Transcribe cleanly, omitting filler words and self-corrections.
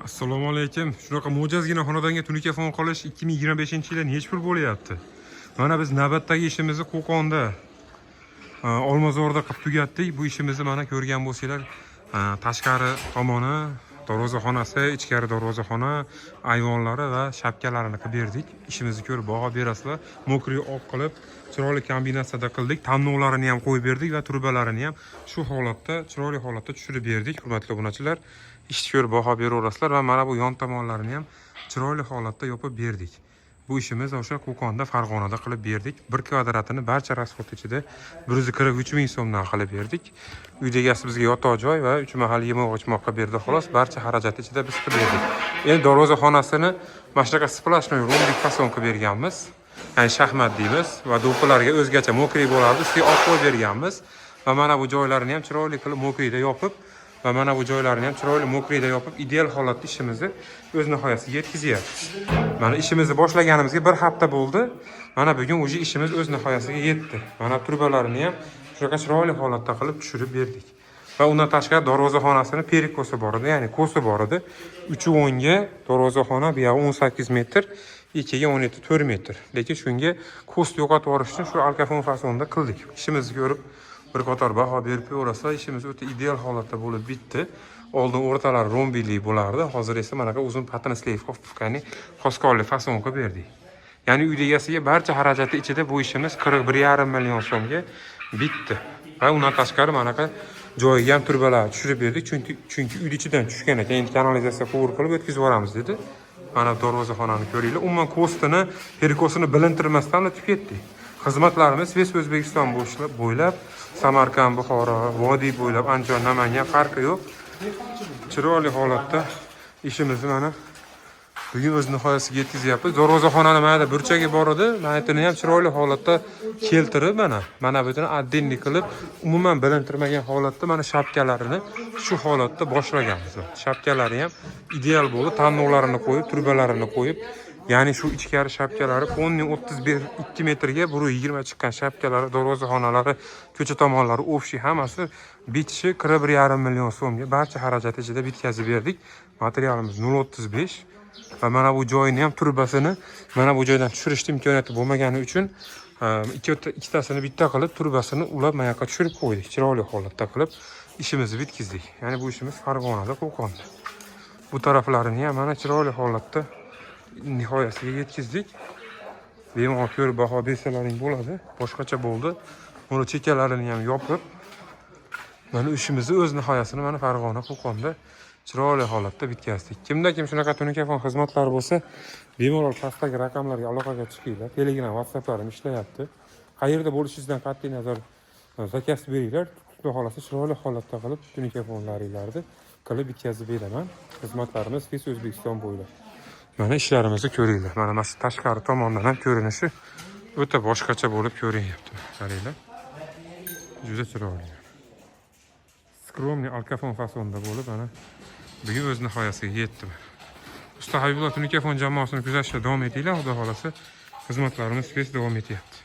Assalomu alaykum. Shunaqa mo'jazgina xonadonga tunuka fon qilish 2025-yilda nechi pul bo'lyapti? Mana biz navbatdagi ishimizni Qo'qonda, Olmazorda qilib tugatdik. Bu ishimizni mana ko'rgan bo'lsanglar, tashqari tomoni, darvozaxonasi, ichkari darvozaxona, ayvonlari va shapkalarini qilib berdik. Ishimizni ko'rib baho berasizlar. Мокрый oq qilib, chiroyli kombinatsiyada qildik. Tannovlarini ham qo'yib berdik va trubalarini ham shu holatda, chiroyli holatda tushirib berdik, hurmatli obunachilar. Ishni ko'rib baho beraverasizlar va mana bu yon tomonlarini ham chiroyli holatda yopib berdik. Bu ishimiz o'sha Qo'qonda, Farg'onada qilib berdik. Bir kvadratini barcha расход ichida 143 ming so'mdan qilib berdik. Uyda egasi bizga yotoq joy va uch mahal yemoq ichmoq qilib berdi, xolos. Barcha xarajat ichida biz qilib berdik. Endi darvozaxonasini mana shunaqa сплошной ромбик fason qilib berganmiz. Ya'ni shaxmat deymiz va do'ppilarga o'zgacha мокрый bo'lardi, ustiga oq qo'yib berganmiz. Va mana bu joylarini ham chiroyli qilib мокрый da yopib va mana bu joylarini ham chiroyli мокрый da yopib, ideal holatda ishimizni o'z nihoyasiga yetkazyapmiz. Mana ishimizni boshlaganimizga bir hafta bo'ldi. Mana bugun уже ishimiz o'z nihoyasiga yetdi. Mana trubalarini ham shunaqa chiroyli holatda qilib tushirib berdik. Va undan tashqari darvozaxonasini перекос i bor edi, ya'ni ko'si bor edi. 3 o'nga darvozaxona, bu yog'i 18 metr, 2ga 17 4 metr. Lekin shunga ko'st yo'qotib yuborish uchun shu alkafon fasonida qildik. Ishimizni ko'rib bir qator baho berib qo'yaverasizlar. Ishimiz o'ta ideal holatda bo'lib bitdi. Oldin o'rtalari rombiylik bo'lardi, hozir esa manaqa uzun patnisli, xoskorli fason qilib berdik. Ya'ni uyda egasiga barcha xarajati ichida bu ishimiz 41,5 million so'mga bitdi. Va undan tashqari manaqa joyiga ham trubalar tushirib berdik, chunki uyni ichidan tushgan ekan, endi kanalizatsiya quvur qilib o'tkazib yuboramiz dedi. Mana darvozaxonani ko'ringlar. Umuman ko'stini, перекос ini bilintirmasdan o'tib ketdik. Xizmatlarimiz весь O'zbekiston bo'ylab, Samarqand, Buxoro, vodiy bo'ylab, Andijon, Namangan, farqi yo'q. Chiroyli holatda ishimizni mana bugun o'z nihoyasiga yetkazyapmiz. Darvozaxonani mana burchagi bor edi, mana buni ham chiroyli holatda keltirib, mana buni отдельный qilib, umuman bilintirmagan holatda mana shapkalarini shu holatda boshlaganmiz. Shapkalari ham ideal bo'ldi, tannovlarini qo'yib, trubalarini qo'yib, ya'ni shu ichkari shapkalari полный 32 metrga 120 chiqqan shapkalari, darvozaxonalari, ko'cha tomonlari, общий hammasi bitishi 41,5 million so'mga barcha xarajat ichida bitkazib berdik. Materialimiz 0,35 va mana bu joyini ham trubasini mana bu joydan tushirishni imkoniyati bo'lmagani uchun ikkitasini bitta qilib, trubasini ulab mana yoqqa tushirib qo'ydik. Chiroyli holatda qilib ishimizni bitkazdik. Ya'ni bu ishimiz Farg'onada, Qo'qonda. Bu taraflarini ham mana chiroyli holatda nihoyasiga yetkazdik. Bemalol ko'rib baho bersalaring bo'ladi. Boshqacha bo'ldi. Buni chekkalarini ham yopib, mana ishimizni o'z nihoyasini mana Farg'ona, Qo'qonda chiroyli holatda bitkazdik. Kimda kim shunaqa tunuka fon xizmatlari bo'lsa, bemalol pastdagi raqamlarga aloqaga chiqinglar. Telegram, WhatsApplarim ishlayapti. Qayerda bo'lishingizdan qat'iy nazar заказ beringlar. Xudo xohlasa, chiroyli holatda qilib tunuka fonlaringlarni qilib bitkazib beraman. Xizmatlarimiz весь O'zbekiston bo'ylab. Mana ishlarimizni ko'ringlar. Mana shu tashqari tomondan ham ko'rinishi o'ta boshqacha bo'lib ko'rinyapti. Qaranglar. Juda chiroyli. Скромный alkafon fasonda bo'lib, mana bugun o'z nihoyasiga yetdi. Usta Habibullo tunuka fon jamoasini kuzatishda davom etinglar, xudo xohlasa, xizmatlarimiz tez davom etyapti.